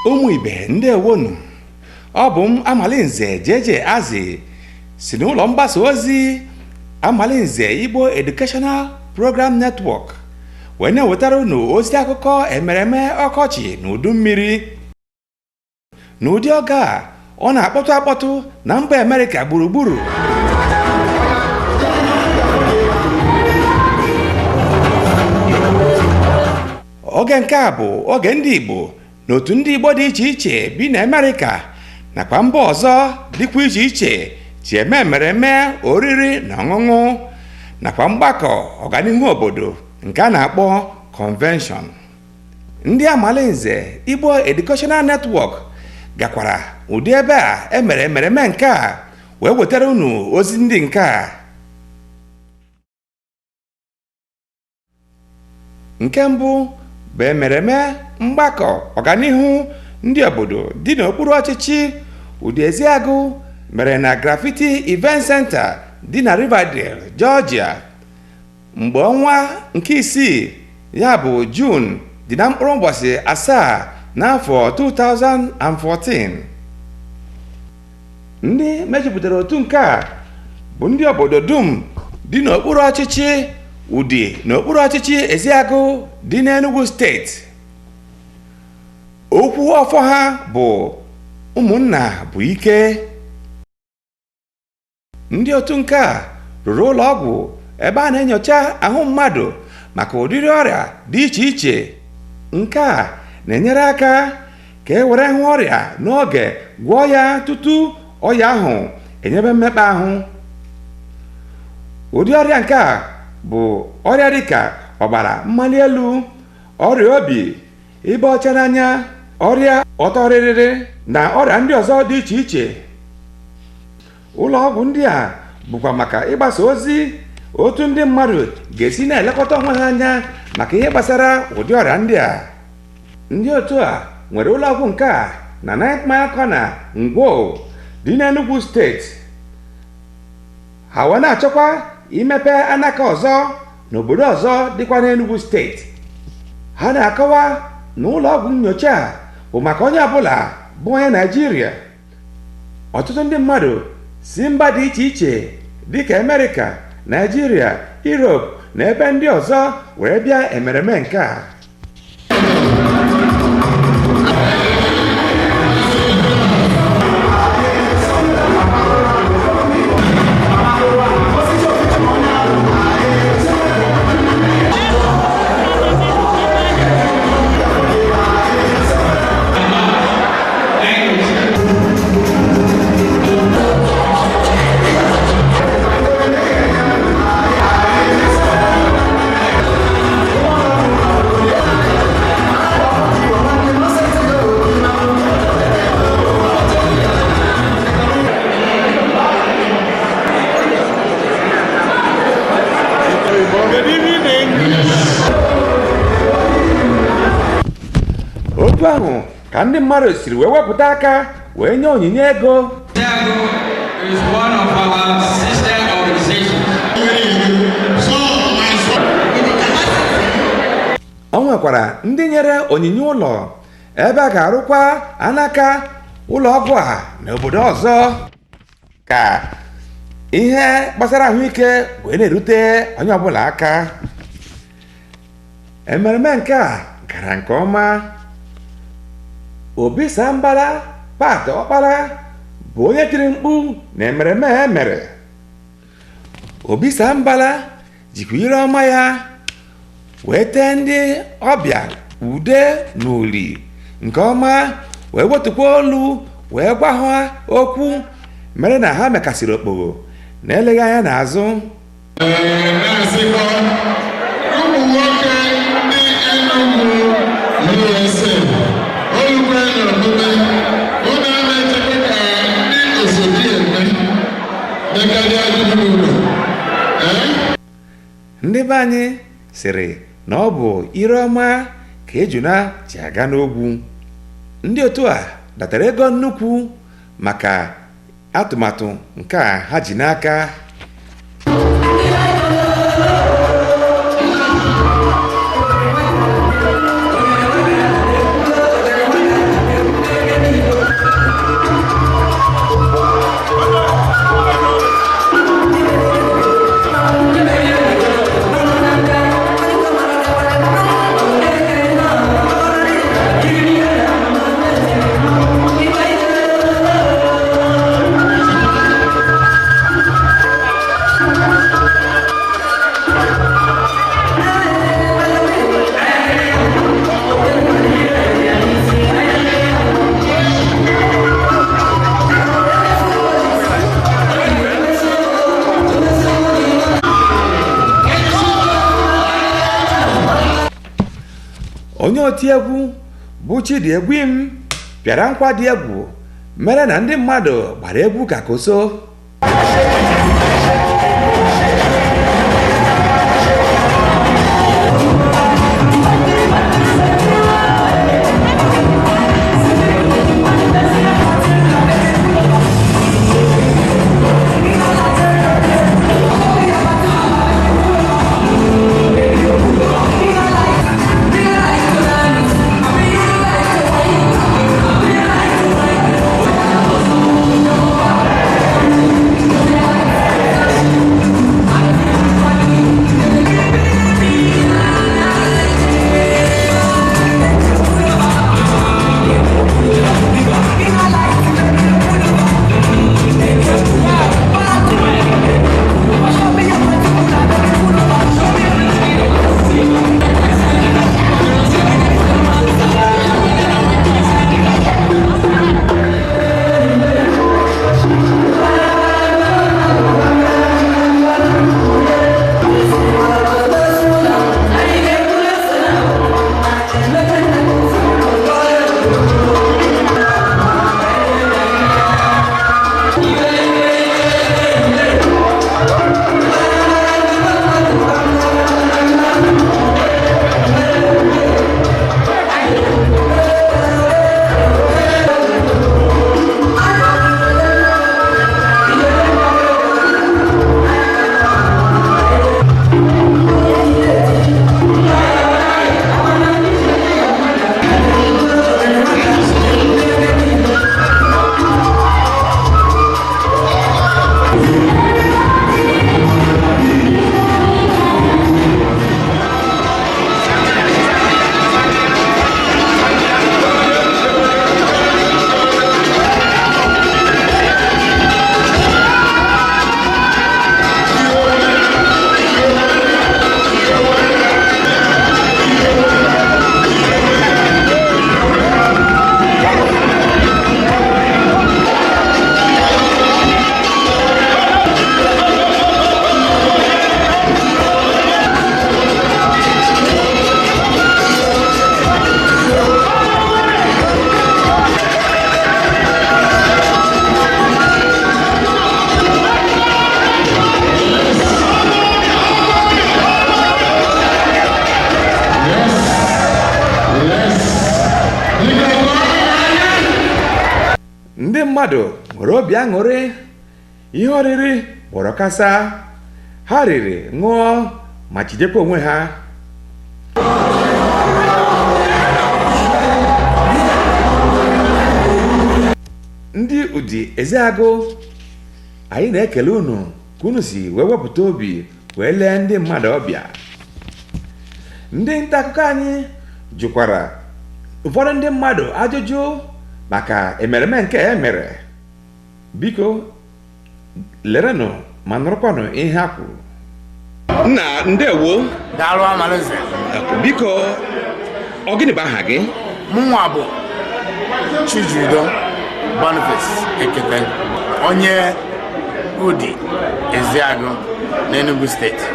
Ụmụ ibe, ndewonu. Ọ bụ m, Amalinze Jeje Azị, si n'ụlọ mgbasa ozi Amalinze Igbo Educational Program Network wee na-ewetara unu ozi akụkọ emereme ọkọchị na udu mmiri. N'ụdị oge a ọ na-akpọtụ akpọtụ na mba Amerịka gburugburu. Oge nke a bụ oge ndị Igbo na otu ndị Igbo dị iche iche bi na Amerịka nakwa mba ọzọ dịkwa iche iche ji eme emereme oriri na ọṅụṅụ nakwa mgbakọ ọganihu obodo nke a na-akpọ convention. Ndị Amalinze Igbo Educational Network gakwara ụdị ebe a emere emereme nke a wee wetara unu ozi ndị nke a. Nke mbụ bụ emereme mgbakọ ọganihu ndị obodo dị n'okpuru ọchịchị Udeziagụ mere na Graffiti Event Center dị na Riverdale, Georgia, mgbe ọnwa nke isii, ya bụ Juun, dị na mkpụrụ ụbọchị 7 n'afọ 2014. Ndị mejupụtara otu nke a bụ ndị obodo dum dị n'okpuru ọchịchị Udi na okpuru ọchịchị Eziagụ dị n'Enugu Steeti. Okwu ọfọ ha bụ "Ụmụnna bụ ike". Ndị otu nke a rụrụ ụlọ ọgwụ ebe a na-enyocha ahụ mmadụ maka ụdịrị ọrịa dị iche iche. Nke a na-enyere aka ka e were hụ ọrịa n'oge, gwọọ ya tutu ọrịa ahụ enyebe mmekpa ahụ. Ụdị ọrịa nke a bụ ọrịa dịka ọbara mmali elu, ọrịa obi, ịba ọcha n'anya, ọrịa ọtọrịrịrị na ọrịa ndị ọzọ dị iche iche. Ụlọ ọgwụ ndị a bụkwa maka ịgbasa ozi otu ndị mmadụ ga-esi na-elekọta onwe ha anya maka ihe gbasara ụdị ọrịa ndị a. Ndị otu a nwere ụlọ ọgwụ nke a na Ninth Mile Corner, Ngwo dị n'Enugu Steeti. Ha wee na-achọkwa imepe anaka ọzọ n'obodo ọzọ dịkwa n'Enugu Steeti. Ha na-akọwa na ụlọ ọgwụ nyocha a bụ maka onye ọbụla bụ onye Naijiria. Ọtụtụ ndị mmadụ si mba dị iche iche dịka Amerịka, Naijiria, Europe na ebe ndị ọzọ were bịa emereme nke a. Otu ahụ ka ndị mmadụ siri wee wepụta aka wee nye onyinye ego. Eziagụ is one of our sister organizations. O nwekwara ndị nyere onyinye ụlọ ebe a ga-arụkwa anaka ụlọ ọgwụ a n'obodo ọzọ ka ihe gbasara ahụike wee na-erute onye ọbụla aka. Emereme nke a gara nke ọma. Obi Sambala Pat Ọkpara bụ onye tiri mkpu na emereme e mere. Obi Sambala jikwa ire ọma ya wee tee ndị ọbịa ude na uli nke ọma, wee wetukwa olu wee gwa ha okwu mere na ha mekasịrị okpogho na eleghị anya n'azụ. Na-asịkwa ụmụ nwoke ndị Enugu USA, olukwe na omume unu a na-echekwa ka ndị osoji eme mekarịa unu. Ndị be anyị sịrị na ọ bụ ire ọma ka ejuna ji aga n'ogwu. Ndị otu a datara ego nnukwu maka atụmatụ nke a ha ji n'aka. Onye otiegwu bụ Chidi Egwim pịara nkwa dị egwu mere na ndị mmadụ gbara egwu ka koso. Ndị mmadụ nwere obi aṅụrị, ihe oriri kpọrọ kasa, ha riri, ṅụọ ma jidekwa onwe ha. Ndị Udi Ezeagụ, anyị na-ekele unu ka unu si wee wepụta obi wee lee ndị mmadụ ọbịa. Ndị nta akụkọ anyị jụkwara ụfọdụ ndị mmadụ ajụjụ maka emereme nke e mere. Biko lerenụ ma nụrụkwanụ ihe ha kwuru. Nna, ndewo. Daalụ, Amalinze. Biko, ọ gịnị bụ aha gị? Mụnwa bụ Chijudo Boniface Ekete, onye Udi Ezeagụ n'Enugu Steeti.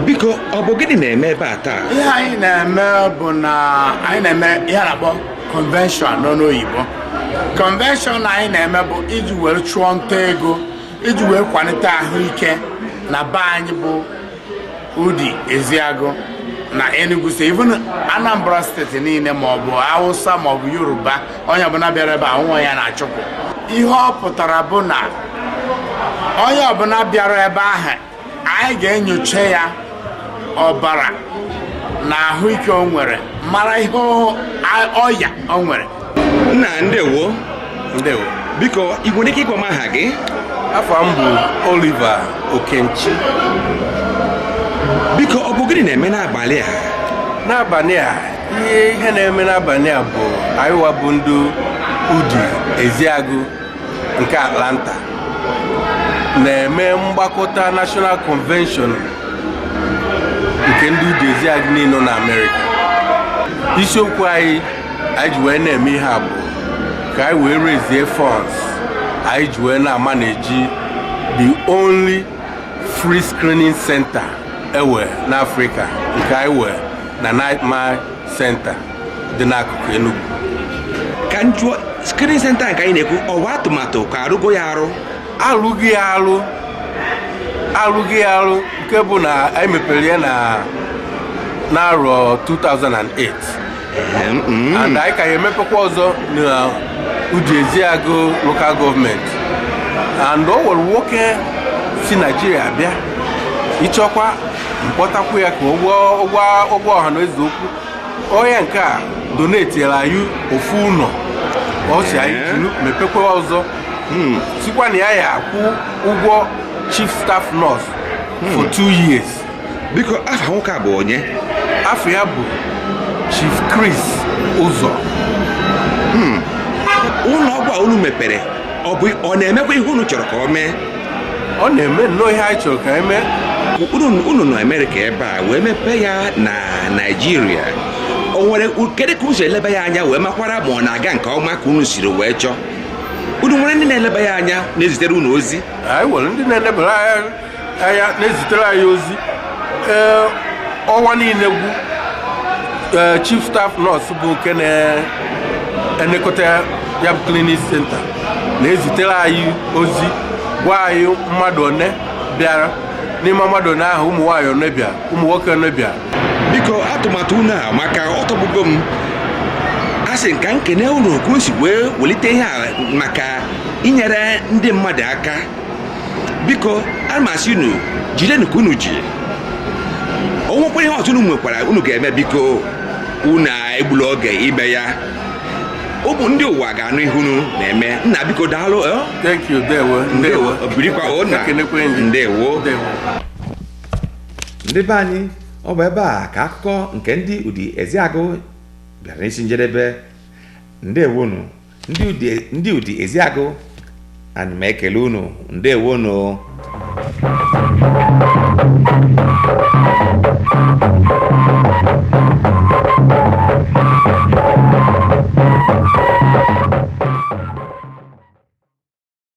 Biko, ọ bụ gịnị na-eme ebe a taa? Ihe anyị na-eme bụ na anyị na-eme ihe a na-akpọ convention n'ọnụ oyibo. Convention anyị na-eme bụ iji were chụọ nta ego, iji wee kwalite ahụike na be anyị bụ Udi Ezeagụ na Enugu Steeti, even Anambra Steeti niile, maọbụ Hausa maọbụ Yoruba. Onye ọbụla bịara ebe a, nwa ya na-achụpụ. Ihe ọ pụtara bụ na onye ọbụla bịara ebe ahụ, anyị ga-enyocha ya ọbara na ahụike o nwere, mara ihe ọya o nwere. Nna, ndewo. Ndewo. Biko, ị nwere ike ịgwa m aha gị? Afọ m bụ Oliver Okenchi. Biko, ọ bụ gịnị na-eme n'abalị a? N'abalị a, ihe na-eme n'abalị a bụ anyịwa bụ ndị Udi Ezeagụ nke Atlanta na-eme mgbakọta National Convention nke ndị Udi Ezeagụ niile nọ na Amerịka. Isiokwu anyị ji wee na-eme ihe a bụ ka anyị wee raise funds anyị ji wee na-ama na-eji the only free screening center ewe n'Africa, nke anyị wee na Nine Mile center dị n'akụkụ Enugu. Ka m jụọ, screening center nke anyị na-ekwu, ọ bụ atụmatụ ka arụgo ya arụ? Alụghị ya alụ, alụghị ya alụ, nke bụ na anyị mepere ya na n'arọ 2008 and anyị ka ya emepekwa ọzọ na Udi Eziagụ local government. And o nwere nwoke si Naijiria bịa ịchọkwa mkpọtakwu ya ka ụgwọ ọha na eze okwu. Onye nke a donetiere anyị ofu ụlọ, ọ si anyị jiri mepekwa ọzọ, sikwa na ya ya akwụ ụgwọ chief staff nurse for 2 years. Biko, afa nwoke a bụ onye? Afọ ya bụ Chief Chris Ụzọ. Ụlọ ọgwụ a unu mepere, ọ bụ ọ na-emekwa ihe unu chọrọ ka ọ mee? Ọ na-eme nnọọ ihe anyị chọrọ ka eme. Unu nọ Amerịka ebe a wee mepee ya na Naijiria, o nwere kedu ka unu si eleba ya anya wee makwara ma ọ na-aga nke ọma ka unu siri wee chọọ? Unu nwere ndị na-eleba ya anya, na-ezitere unu ozi? Anyị nwere ndị na-elebara anya, na-ezitere anyị ozi. Ee, ọnwa niile gwụ, ee, chief staff nurse bụ nke na-elekọta ya bụ clinic center na-ezitere anyị ozi, gwa anyị mmadụ one bịara. N'ime mmadụ one ahụ, ụmụ nwaanyị one bịara, ụmụ nwoke one bịara. Biko, atụmatụ unu a maka ọtọgbugo m. A sị ka nkene unu ka unu si wee welite ihe a maka inyere ndị mmadụ aka. Biko, a ma asị unu jidenu ka unu ji. O nwekwa ihe ọzọ unu nwekwara unu ga-eme, biko unu egbula oge ime ya. Ụmụ ndị ụwa ga-anụ ihe unu na-eme. Nna, biko, daalụ, eh? Thank you. Ndewo, ndewo. Birikwa o, nna. Ekenekwe gị. Ndewo. Ndewo. Ndị be anyị, ọ bụ ebe a ka akụkọ nke ndị Udi Eziagụ bịara n'isi njedebe. Ndewonu, ndị Udi Eziagụ, ana m ekele unu. Ndewonu.